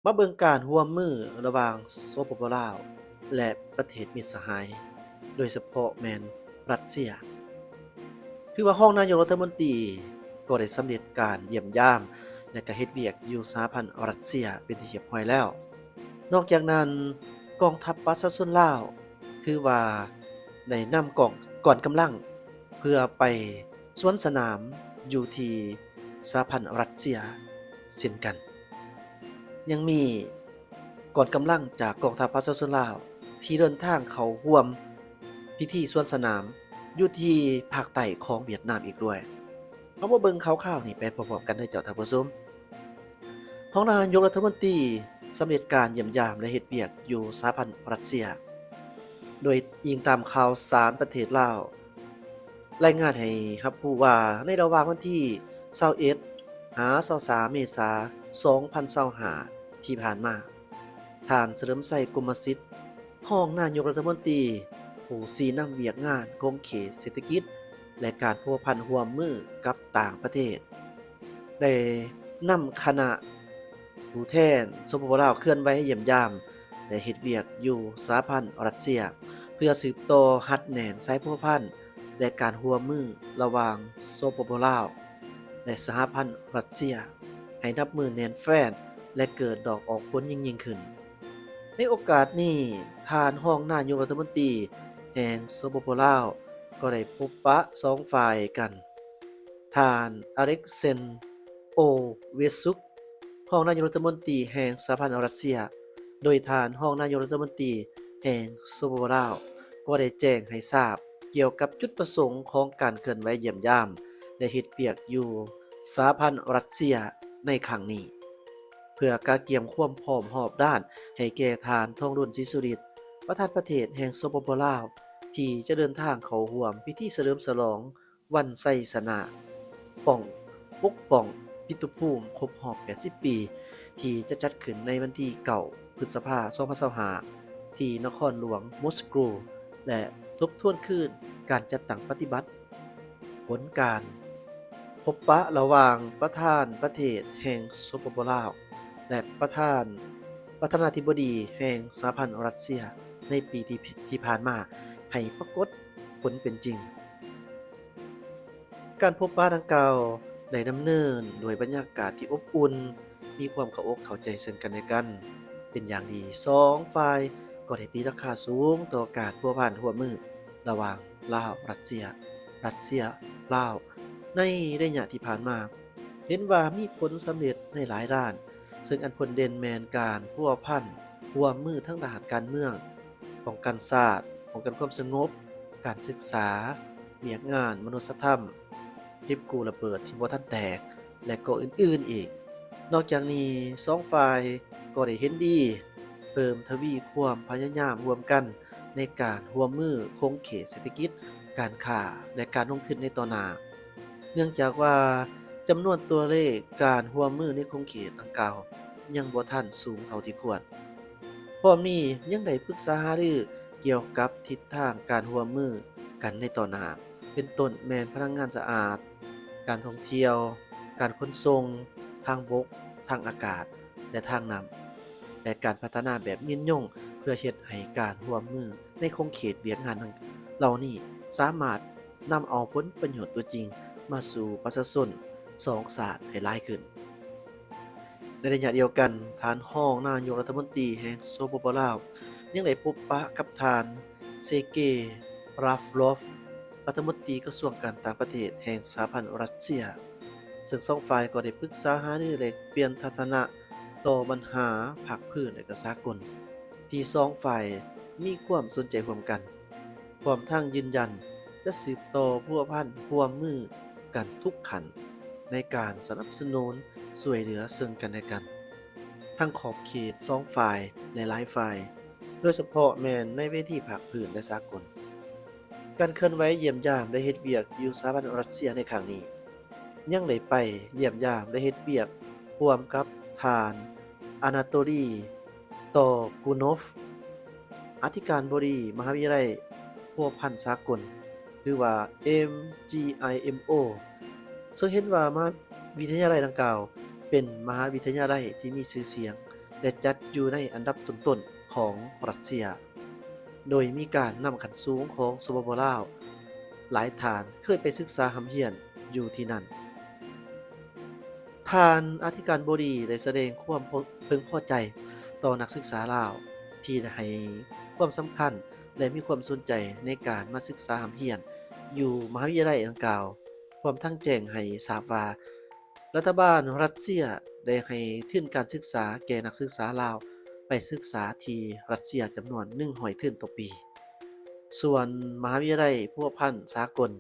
ມາເບິ່ງການຮ່ວມມືລະຫວ່າງ ສປປ ລາວ ແລະ ປະເທດມິດສະຫາຍ, ໂດຍສະເພາະແມ່ນຣັດເຊຍ. ຄືວ່າຮອງນາຍົກລັດຖະມົນຕີກໍໄດ້ສຳເລັດການຢ້ຽມຢາມ ແລະ ກະເຮັດວຽກຢູ່ສະຫະພັນຣັດເຊຍເປັນທີ່ຮຽບຮ້ອຍແລ້ວ. ນອກຈາກນັ້ນ, ກອງທັບປະຊາຊົນລາວ ຖືວ່າໄດ້ນຳກອງ ກອນກຳລັງເພື່ອໄປສວນສະໜາມຢູ່ທີ່ສະຫະພັນຣັດເຊຍເຊັ່ນກັນ. ຍັງມີກອນກຳລັງຈາກກອງທັບປະຊາຊົນລາວ ທີ່ເດີນທາງເຂົ້າຮ່ວມພິທີສວນສະໜາມຢູ່ທີ່ພາກໃຕ້ຂອງຫວຽດນາມອີກດ້ວຍ. ເຮົາມາເບິ່ງຂ່າວໆນີ້ໄປພ້ອມໆກັນເດີເຈົ້າທ່ານຜູ້ຊົມ. ຮອງນາຍົກລັດຖະມົນຕີສຳເລັດການຢ້ຽມຢາມ ແລະ ເຮັດວຽກຢູ່ສະຫະພັນຣັດເຊຍ. ໂດຍອີງຕາມຂ່າວສານປະເທດລາວ ລາຍງານໃຫ້ຮັບຮູ້ວ່າ ໃນລະຫວ່າງວັນທີຊາວເອັດ ຫາ ຊາວສາມ ເມສາ ສອງພັນຊາວຫ້າ ທີ່ຜ່ານມາ, ທ່ານ ສະເຫຼີມໄຊ ກົມມະສິດ ຮອງນາຍົກລັດຖະມົນຕີ ຜູ້ຊີ້ນຳວຽກງານຂົງເຂດເສດຖະກິດ ແລະ ການພົວພັນຮ່ວມມືກັບຕ່າງປະເທດ ໄດ້ນຳຄະນະຜູ້ແທນ ສປປ ລາວ ເຄື່ອນໄຫວຢ້ຽມຢາມ ແລະ ເຮັດວຽກຢູ່ສະຫະພັນຣັດເຊຍ ເພື່ອສືບຕໍ່ຮັດແໜ້ນສາຍພົວພັນ ແລະ ການຮ່ວມມືລະຫວ່າງ ສປປ ລາວ ແລະ ສະຫະພັນຣັດເຊຍ ໃຫ້ນັບມື້ແໜ້ນແຟ້ນ ແລະ ເກີດດອກອອກຜົນຍິ່ງໆຂຶ້ນ. ໃນໂອກາດນີ້, ທ່ານຮອງນາຍົກລັດຖະມົນຕີແຫ່ງ ສປປ ລາວ ກໍໄດ້ພົບປະສອງຝ່າຍກັນ, ທ່ານ ອາເລັກເຊັນ ໂອເວຊຸກ ຮອງນາຍົກລັດຖະມົນຕີແຫ່ງສະຫະພັນຣັດເຊຍ, ໂດຍທ່ານຮອງນາຍົກລັດຖະມົນຕີແຫ່ງ ສປປ ລາວ ກໍໄດ້ແຈ້ງໃຫ້ຊາບກ່ຽວກັບຈຸດປະສົງຂອງການເຄື່ອນໄຫວຢ້ຽມຢາມ ແລະ ເຮັດວຽກຢູ່ສະຫະພັນຣັດເຊຍໃນຄັ້ງນີ້. ເພື່ອກະກຽມຄວາມພ້ອມຮອບດ້ານໃຫ້ແກ່ທ່ານ ທອງລຸນ ສີສຸລິດ ປະທານປະເທດແຫ່ງ ສປປ ລາວ ທີ່ຈະເດີນທາງເຂົ້າຮ່ວມພິທີສະເຫຼີມສະຫຼອງວັນໄຊຊະນະ ປ້ອງ ປົກປ້ອງປິຕຸພູມຄົບຮອບແປດສິບປີ ທີ່ຈະຈັດຂຶ້ນໃນວັນທີເກົ້າ ພຶດສະພາ ສອງພັນຊາວຫ້າ ທີ່ນະຄອນຫຼວງມົສໂກ ແລະ ທົບທວນຄືນການຈັດຕັ້ງປະຕິບັດ ຜົນການພົບປະລະຫວ່າງປະທານປະເທດແຫ່ງ ສປປ ລາວ ແລະ ປະທານ ປະທານາທິບໍດີແຫ່ງສະຫະພັນຣັດເຊຍໃນປີທີ່ ທີ່ຜ່ານມາ ໃຫ້ປາກົດຜົນເປັນຈິງ. ການພົບປະດັ່ງກ່າວໄດ້ດຳເນີນດ້ວຍບັນຍາກາດທີ່ອົບອຸ່ນ, ມີຄວາມເຂົ້າອົກເຂົ້າໃຈເຊິ່ງກັນແລະກັນເປັນຢ່າງດີ. ສອງຝ່າຍກໍໄດ້ຕີລາຄາສູງຕໍ່ການພົວພັນຮ່ວມມືລະຫວ່າງລາວ-ຣັດເຊຍ, ຣັດເຊຍ-ລາວ ໃນໄລຍະທີ່ຜ່ານມາ, ເຫັນວ່າມີຜົນສຳເລັດໃນຫຼາຍດ້ານ, ເຊິ່ງອັນພົ້ນເດັ່ນແມ່ນການພົວພັນຮ່ວມມືທາງດ້ານການເມືອງ, ປ້ອງກັນຊາດ, ປ້ອງກັນຄວາມສະຫງົບ, ການສຶກສາ, ວຽກງານມະນຸດສະທຳ, ເກັບກູ້ລະເບີດທີ່ບໍ່ທັນແຕກ ແລະ ກໍອື່ນໆອີກ. ນອກຈາກນີ້, ສອງຝ່າຍກໍໄດ້ເຫັນດີເພີ່ມທະວີຄວາມພະຍາຍາມຮ່ວມກັນໃນການຮ່ວມມືຂົງເຂດເສດຖະກິດ, ການຄ້າ ແລະ ການລົງທຶນໃນຕໍ່ໜ້າ, ເນື່ອງຈາກວ່າຈຳນວນຕົວເລກການຮ່ວມມືໃນຂົງເຂດດັ່ງກ່າວຍັງບໍ່ທັນສູງເທົ່າທີ່ຄວນ. ພ້ອມນີ້ຍັງໄດ້ປຶກສາຫາລືກ່ຽວກັບທິດທາງການຮ່ວມມືກັນໃນຕໍ່ໜ້າ, ເປັນຕົ້ນແມ່ນພະລັງງານສະອາດ, ການທ່ອງທ່ຽວ, ການຂົນສົ່ງ, ທາງບົກ, ທາງອາກາດ ແລະ ທາງນ້ຳ ແລະ ການພັດທະນາແບບຍືນຍົງ ເພື່ອເຮັດໃຫ້ການຮ່ວມມືໃນຂົງເຂດວຽກງານເຫຼົ່ານີ້ສາມາດ ນຳເອົາຜົນປະໂຫຍດຕົວຈິງມາສູ່ປະຊາຊົນສອງຊາດໃຫ້ຫຼາຍຂຶ້ນ. ໃນໄລຍະດຽວກັນ, ທ່ານຮອງນາຍົກລັດຖະມົນຕີແຫ່ງ ສປປ ລາວ ຍັງໄດ້ພົບປະກັບທ່ານ ເຊເກ ລາຟລອຟ ລັດຖະມົນຕີກະຊວງການຕ່າງປະເທດແຫ່ງສະຫະພັນຣັດເຊຍ, ເຊິ່ງສອງຝ່າຍກໍໄດ້ປຶກສາຫາລືແລກປ່ຽນທັດສະນະຕໍ່ບັນຫາພາກພື້ນ ແລະ ກະສາກົນ ທີ່ສອງຝ່າຍມີຄວາມສົນໃຈຮ່ວມກັນ. ພ້ອມທັງຢືນຢັນຈະສືບຕໍ່ພົວພັນຮ່ວມມືກັນທຸກຂັ້ນໃນການສະໜັບສະໜູນຊ່ວຍເຫຼືອເຊິ່ງກັນແລະກັນ ທັງຂອບເຂດສອງຝ່າຍ ແລະ ຫຼາຍຝ່າຍ, ໂດຍສະເພາະແມ່ນໃນເວທີພາກພື້ນ ແລະ ສາກົນ. ການເຄື່ອນໄຫວຢ້ຽມຢາມ ແລະ ເຮັດວຽກຢູ່ສະຫະພັນຣັດເຊຍໃນຄັ້ງນີ້ ຍັງໄດ້ໄປຢ້ຽມຢາມ ແລະ ເຮັດວຽກຮ່ວມກັບທ່ານ ອານາໂຕລີ ຕໍກູໂນຟ ອະທິການບໍດີມະຫາວິທະຍາໄລພົວພັນສາກົນ ຫຼືວ່າ ເອັມຈີໄອເອັມໂອ ເຊິ່ງເຫັນວ່າມະຫາວິທະຍາໄລດັ່ງກ່າວເປັນມະຫາວິທະຍາໄລທີ່ມີຊື່ສຽງ ແລະ ຈັດຢູ່ໃນອັນດັບຕົ້ນໆຂອງຣັດເຊຍ, ໂດຍມີການນຳຂັ້ນສູງຂອງ ສປປ ລາວ ຫຼາຍທ່ານເຄີຍໄປສຶກສາຮ່ຳຮຽນຢູ່ທີ່ນັ້ນ. ທ່ານອະທິການບໍດີໄດ້ສະແດງຄວາມເພິ່ງພໍໃຈຕໍ່ນັກສຶກສາລາວທີ່ໃຫ້ຄວາມສຳຄັນ ແລະ ມີຄວາມສົນໃຈໃນການມາສຶກສາຮ່ຳຮຽນຢູ່ມະຫາວິທະຍາໄລດັ່ງກ່າວ, ພ້ອມທັງແຈ້ງໃຫ້ຊາບວ່າ ລັດຖະບານຣັດເຊຍໄດ້ໃຫ້ທຶນການສຶກສາແກ່ນັກສຶກສາລາວໄປສຶກສາທີ່ຣັດເຊຍຈຳນວນໜຶ່ງຮ້ອຍທຶນຕໍ່ປີ. ສ່ວນມະຫາວິທະຍາໄລພົວພັນສາກົນ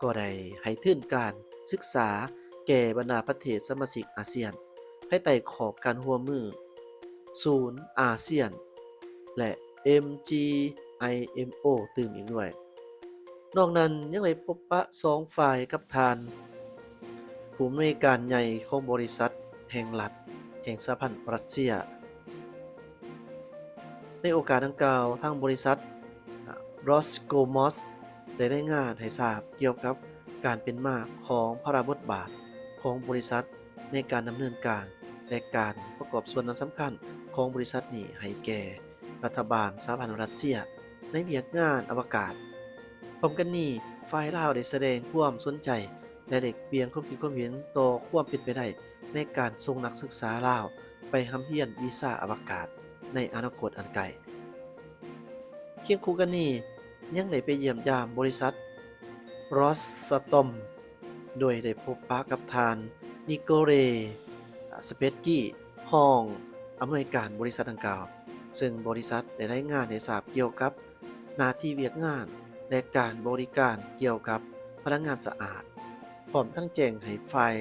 ກໍໄດ້ໃຫ້ທຶນການສຶກສາແກ່ບັນດາປະເທດສະມາຊິກອາຊຽນ ພາຍໃຕ້ຂອບການຮ່ວມມືສູນອາຊຽນ ແລະ ເອັມຈີໄອເອັມໂອ ຕື່ມອີກດ້ວຍ. ນອກນັ້ນຍັງໄດ້ພົບປະສອງຝ່າຍກັບທ່ານຜູ້ອຳນວຍການໃຫຍ່ຂອງບໍລິສັດແຫ່ງລັດແຫ່ງສະຫະພັນຣັດເຊຍ. ໃນໂອກາດດັ່ງກ່າວ, ທາງບໍລິສັດ Roscosmos ໄດ້ລາຍງານໃຫ້ຊາບກ່ຽວກັບການເປັນມາຂອງພາລະບົດບາດຂອງບໍລິສັດໃນການດຳເນີນການ ແລະ ການປະກອບສ່ວນອັນສຳຄັນຂອງບໍລິສັດນີ້ໃຫ້ແກ່ລັດຖະບານສະຫະພັນຣັດເຊຍໃນວຽກງານອະວະກາດ. ພ້ອມກັນນີ້, ຝ່າຍລາວໄດ້ສະແດງຄວາມສົນໃຈ ແລະ ແລກປ່ຽນຄວາມຄິດຄວາມເຫັນຕໍ່ຄວາມເປັນໄປໄດ້ໃນການສົ່ງນັກສຶກສາລາວໄປຮ່ຳຮຽນວິຊາອະວະກາດໃນອະນາຄົດອັນໃກ້. ຄຽງຄູ່ກັນນີ້, ຍັງໄດ້ໄປຢ້ຽມຢາມບໍລິສັດ Rosatom ໂດຍໄດ້ພົບປະກັບທ່ານ Nikolay Spetsky ຮອງອຳນວຍການບໍລິສັດດັ່ງກ່າວ, ເຊິ່ງບໍລິສັດໄດ້ລາຍງານໃຫ້ຊາບກ່ຽວກັບ ໜ້າທີ່ວຽກງານ ແລະ ການບໍລິການກ່ຽວກັບພະລັງງານສະອາດ, ພ້ອມທັງແຈ້ງໃຫ້ຝ່າຍ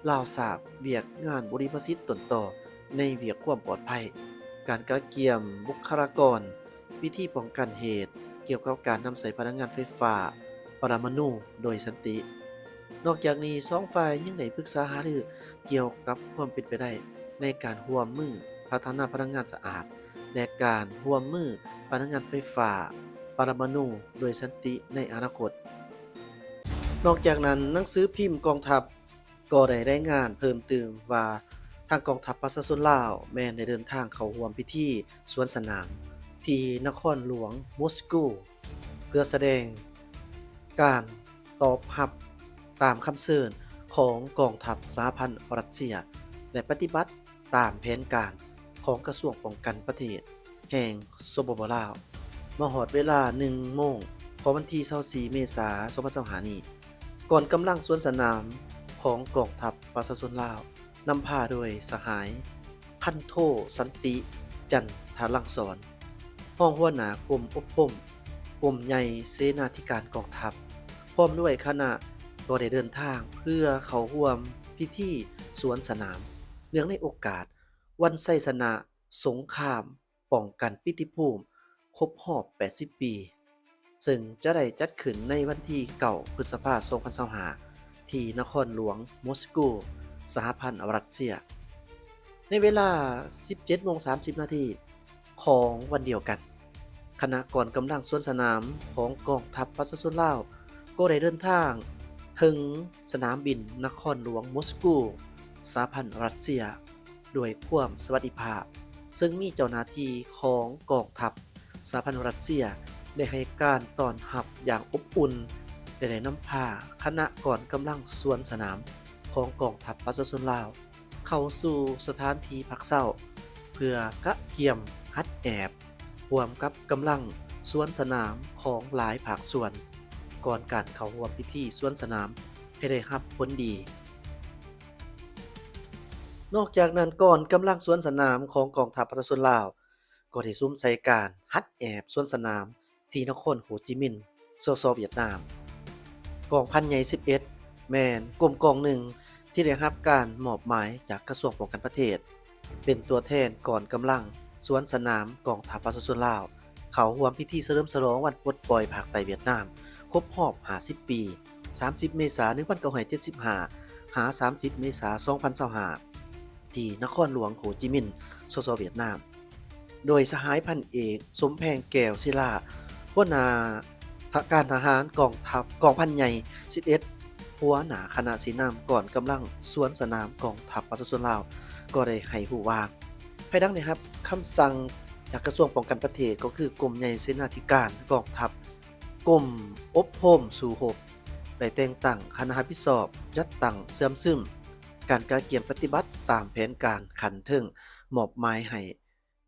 ລາວຊາບວຽກງານບຸລິມະສິດຕົ້ນຕໍໃນວຽກຄວາມປອດໄພ, ການກະກຽມບຸກຄະລາກອນ, ວິທີປ້ອງກັນເຫດກ່ຽວກັບການນຳໃຊ້ພະລັງງານໄຟຟ້າປະລະມະນູໂດຍສັນຕິ. ນອກຈາກນີ້, ສອງຝ່າຍຍັງໄດ້ປຶກສາຫາລືກ່ຽວກັບຄວາມເປັນໄປໄດ້ໃນການຮ່ວມມືພັດທະນາພະລັງງານສະອາດ ແລະ ການຮ່ວມມືພະລັງງານໄຟຟ້າປະລະມະນູໂດຍສັນຕິໃນອະນາຄົດ. ນອກຈາກນັ້ນ, ໜັງສືພິມກອງທັບກໍໄດ້ລາຍງານເພີ່ມຕື່ມວ່າ ທາງກອງທັບປະຊາຊົນລາວແມ່ນໄດ້ເດີນທາງເຂົ້າຮ່ວມພິທີສວນສະໜາມທີ່ນະຄອນຫຼວງມົສກູ ເພື່ອສະແດງການຕອບຮັບຕາມຄຳເຊີນຂອງກອງທັບສະຫະພັນຣັດເຊຍ ແລະ ປະຕິບັດ ຕາມແຜນການຂອງກະຊວງປ້ອງກັນປະເທດແຫ່ງ ສປປ ລາວ. ມາຮອດເວລາໜຶ່ງໂມງຂອງວັນທີຊາວສີ່ເມສາ ສອງພັນຊາວຫ້ານີ້, ກ່ອນກຳລັງສວນສະໜາມຂອງກອງທັບປະຊາຊົນລາວ ນຳພາໂດຍສະຫາຍພັນໂທ ສັນຕິ ຈັນທະລັງສອນ ຮອງຫົວໜ້າກົມອົບຮົມ ກົມໃຫຍ່ເສນາທິການກອງທັບ ພ້ອມດ້ວຍຄະນະ ກໍໄດ້ເດີນທາງເພື່ອເຂົ້າຮ່ວມພິທີສວນສະໜາມ ເນື່ອງໃນໂອກາດວັນໄຊຊະນະສົງຄາມປ້ອງກັນປີຕິພູມຄົບຮອບແປດສິບປີ, ເຊິ່ງຈະໄດ້ຈັດຂຶ້ນໃນວັນທີເກົ້າ ພຶດສະພາ ສອງພັນຊາວຫ້າ ທີ່ນະຄອນຫຼວງມົສກູ ສະຫະພັນຣັດເຊຍ. ໃນເວລາສິບເຈັດໂມງສາມສິບນາທີຂອງວັນດຽວກັນ, ຄະນະກອນກຳລັງສວນສະໜາມຂອງກອງທັບປະຊາຊົນລາວ ກໍໄດ້ເດີນທາງເຖິງສະໜາມບິນນະຄອນຫຼວງມົສກູ ສະຫະພັນຣັດເຊຍ ດ້ວຍຄວາມສະຫວັດດີພາບ, ເຊິ່ງມີເຈົ້າໜ້າທີ່ຂອງກອງທັບສະຫະພັນລັດເຊຍໄດ້ໃຫ້ການຕ້ອນຮັບຢ່າງອົບອຸ່ນ ແລະ ໄດ້ນຳພາຄະນະກອນກຳລັງສວນສະໜາມຂອງກອງທັບປະຊາຊົນລາວ ເຂົ້າສູ່ສະຖານທີ່ພັກເຊົາ ເພື່ອກະກຽມຮັດແອບ ຮ່ວມກັບກຳລັງສວນສະໜາມຂອງຫຼາຍພາກສ່ວນ ກ່ອນການເຂົ້າຮ່ວມພິທີສວນສະໜາມໃຫ້ໄດ້ຮັບຜົນດີ. ນອກຈາກນັ້ນ, ກອງກຳລັງສວນສະໜາມຂອງກອງທັບປະຊາຊົນລາວ ກໍໄດ້ສຸມໃສ່ການຮັດແອບສວນສະໜາມທີ່ນະຄອນໂຮຈິມິນ ສສ ຫວຽດນາມ. ກອງພັນໃຫຍ່ສິບເອັດ ແມ່ນກົມກອງໜຶ່ງທີ່ໄດ້ຮັບການມອບໝາຍຈາກກະຊວງປ້ອງກັນປະເທດ ເປັນຕົວແທນກອງກຳລັງສວນສະໜາມກອງທັບປະຊາຊົນລາວ ເຂົ້າຮ່ວມພິທີສະເຫຼີມສະຫຼອງວັນປົດປ່ອຍພາກໃຕ້ຫວຽດນາມ ຄົບຮອບຫ້າສິບປີ, ສາມສິບເມສາ ໜຶ່ງພັນເກົ້າຮ້ອຍເຈັດສິບຫ້າ ຫາ ສາມສິບເມສາ ສອງພັນຊາວຫ້າ ທີ່ນະຄອນຫຼວງໂຮຈິມິນ ສສ ຫວຽດນາມ, ໂດຍສະຫາຍພັນເອກ ສົມແພງ ແກ້ວສິລາ ຫົວໜ້າ ທະ ການທະຫານກອງທັບ ກອງພັນໃຫຍ່ສິບເອັດ ຫົວໜ້າຄະນະຊີ້ນຳກອງກຳລັງສວນສະໜາມກອງທັບປະຊາຊົນລາວ ກໍໄດ້ໃຫ້ຮູ້ວ່າ ພາຍຫຼັງໄດ້ຮັບຄຳສັ່ງຈາກກະຊວງປ້ອງກັນປະເທດ ກໍຄືກົມໃຫຍ່ເສນາທິການກອງທັບ, ກົມອົບຮົມສູ້ຮົບ ໄດ້ແຕ່ງຕັ້ງຄະນະຮັບຜິດຊອບ ຈັດຕັ້ງເຊື່ອມຊຶມການກະກຽມປະຕິບັດຕາມແຜນການຂັ້ນເທິງມອບໝາຍໃຫ້.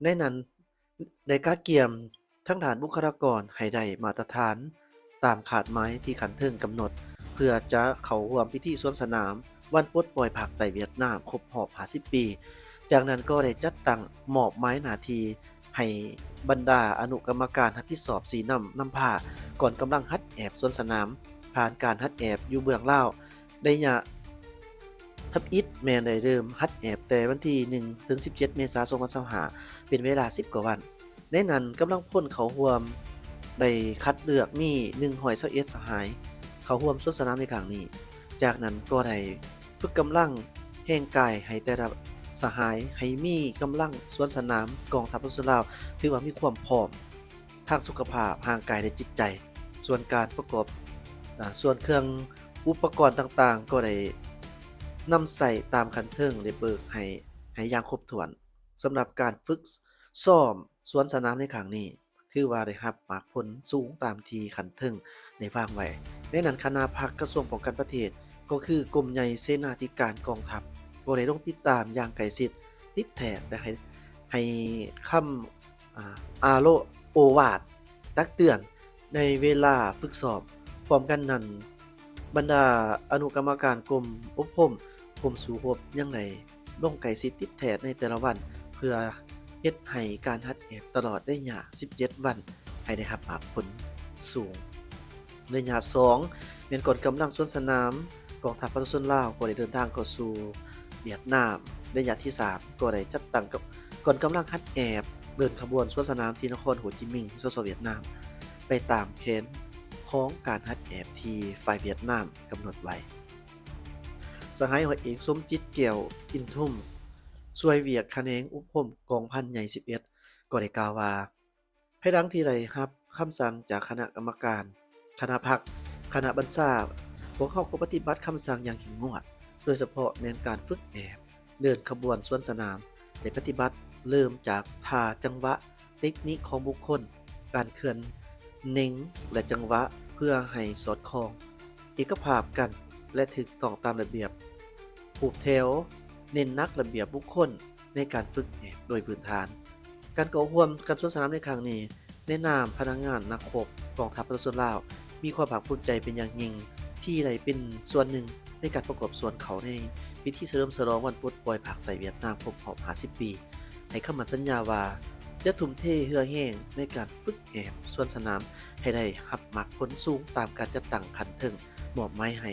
ໃນນັ້ນໄດ້ກະກຽມທາງດ້ານບຸກຄະລາກອນໃຫ້ໄດ້ມາດຕະຖານຕາມຄາດໝາຍທີ່ຂັ້ນເທິງກຳນົດ ເພື່ອຈະເຂົ້າຮ່ວມພິທີສວນສະໜາມ ວັນປົດປ່ອຍພາກໃຕ້ຫວຽດນາມຄົບຮອບຫ້າສິບປີ. ຈາກນັ້ນກໍໄດ້ຈັດຕັ້ງມອບໝາຍໜ້າທີ່ໃຫ້ບັນດາອະນຸກຳມະການຮັບຜິດຊອບຊີ້ນຳນຳພາ ກ່ອນກຳລັງຫັດແອບສວນສະໜາມ, ຜ່ານການຫັດແອບຢູ່ເບື້ອງລາວ ໄລຍະທຳອິດແມ່ນໄດ້ເລີ່ມຫັດແອບແຕ່ວັນທີໜຶ່ງ ເຖິງສິບເຈັດ ເມສາ ສອງພັນຊາວຫ້າ ເປັນເວລາສິບກວ່າວັນ. ໃນນັ້ນກຳລັງພົນເຂົ້າຮ່ວມໄດ້ຄັດເລືອກມີໜຶ່ງຮ້ອຍຊາວເອັດສະຫາຍເຂົ້າຮ່ວມສວນສະໜາມໃນຄັ້ງນີ້. ຈາກນັ້ນກໍໄດ້ຝຶກກຳລັງແຮງກາຍໃຫ້ແຕ່ລະສະຫາຍ ໃຫ້ມີກຳລັງສວນສະໜາມກອງທັບປະຊາຊົນລາວ ຖືວ່າມີຄວາມພ້ອມທາງສຸຂະພາບຮ່າງກາຍ ແລະ ຈິດໃຈ. ສ່ວນການປະກອບ ອາ ສ່ວນເຄື່ອງອຸປະກອນຕ່າງໆ ກໍໄດ້ນຳໃຊ້ຕາມຂັ້ນເທິງ ໄດ້ເບີກໃຫ້ ໃຫ້ຢ່າງຄົບຖ້ວນ. ສຳລັບການຝຶກຊ້ອມສວນສະໜາມໃນຄັ້ງນີ້ ຖືວ່າໄດ້ຮັບໝາກຜົນສູງຕາມທີ່ຂັ້ນເທິງໄດ້ວາງໄວ້. ໃນນັ້ນຄະນະພັກກະຊວງປ້ອງກັນປະເທດ ກໍຄືກົມໃຫຍ່ເສນາທິການກອງທັບ ກໍໄດ້ລົງຕິດຕາມຢ່າງໃກ້ຊິດ ຕິດແທດ ແລະ ໃຫ້ ໃຫ້ຄຳ ອາ ອາໂລ ໂອວາດຕັກເຕືອນໃນເວລາຝຶກຊ້ອມ. ພ້ອມກັນນັ້ນ ບັນດາອະນຸກຳມະການກົມອົບຮົມ ກົມສູ້ຮົບ ຍັງໄດ້ລົງໃກ້ຊິດຕິດແທດໃນແຕ່ລະວັນ ເພື່ອເຮັດໃຫ້ການຫັດແອບຕະຫຼອດໄລຍະສິບເຈັດວັນ ໃຫ້ໄດ້ຮັບໝາກຜົນສູງ. ໄລຍະສອງ ແມ່ນກ່ອນກຳລັງສວນສະໜາມ ກອງທັບປະຊາຊົນລາວກໍໄດ້ເດີນທາງເຂົ້າສູ່ຫວຽດນາມ. ໄລຍະທີສາມ ກໍໄດ້ຈັດຕັ້ງກັບ ກ່ອນກຳລັງຫັດແອບເດີນຂະບວນສວນສະໜາມທີ່ນະຄອນໂຮຈິມິງ ສສ ຫວຽດນາມ ໄປຕາມແຜນຂອງການຫັດແອບທີ່ຝ່າຍຫວຽດນາມກຳນົດໄວ້. ສະຫາຍຮ້ອຍເອກ ສົມຈິດ ແກ້ວອິນທຸມ ຊ່ວຍວຽກຂະແໜງອົບຮົມກອງພັນໃຫຍ່ສິບເອັດ ກໍໄດ້ກ່າວວ່າ ພາຍຫຼັງທີ່ໄດ້ຮັບຄຳສັ່ງຈາກຄະນະກຳມະການ, ຄະນະພັກ, ຄະນະບັນຊາ, ພວກເຮົາກໍປະຕິບັດຄຳສັ່ງຢ່າງເຂັ້ມງວດ, ໂດຍສະເພາະແມ່ນການຝຶກແອບເດີນຂະບວນສວນສະໜາມ ໄດ້ປະຕິບັດເລີ່ມຈາກທ່າ, ຈັງຫວະ, ເຕັກນິກຂອງບຸກຄົນ, ການເຄື່ອນເໜັງ ແລະ ຈັງຫວະ ເພື່ອໃຫ້ສອດຄ່ອງເອກະພາບກັນ ແລະ ຖືກຕ້ອງຕາມລະບຽບຮູບແຖວ, ເນັ້ນໜັກລະບຽບບຸກຄົນ ໃນການຝຶກແອບໂດຍພື້ນຖານ. ການເຂົ້າຮ່ວມການສວນສະໜາມໃນຄັ້ງນີ້ ໃນນາມພະນັກງານນັກຮົບກອງທັບປະຊາຊົນລາວ ມີຄວາມພາກພູມໃຈເປັນຢ່າງຍິ່ງ ທີ່ໄດ້ເປັນສ່ວນໜຶ່ງໃນການປະກອບສ່ວນເຂົ້າໃນພິທີສະເຫຼີມສະຫຼອງວັນປົດປ່ອຍພາກໃຕ້ຫວຽດນາມຄົບຮອບຫ້າສິບປີ ໃຫ້ຄຳໝັ້ນສັນຍາວ່າ ຈະທຸ່ມເທເຫື່ອແຮງໃນການຝຶກແອບສວນສະໜາມ ໃຫ້ໄດ້ຮັບໝາກຜົນສູງຕາມການຈັດຕັ້ງຂັ້ນເທິງມອບໝາຍໃຫ້.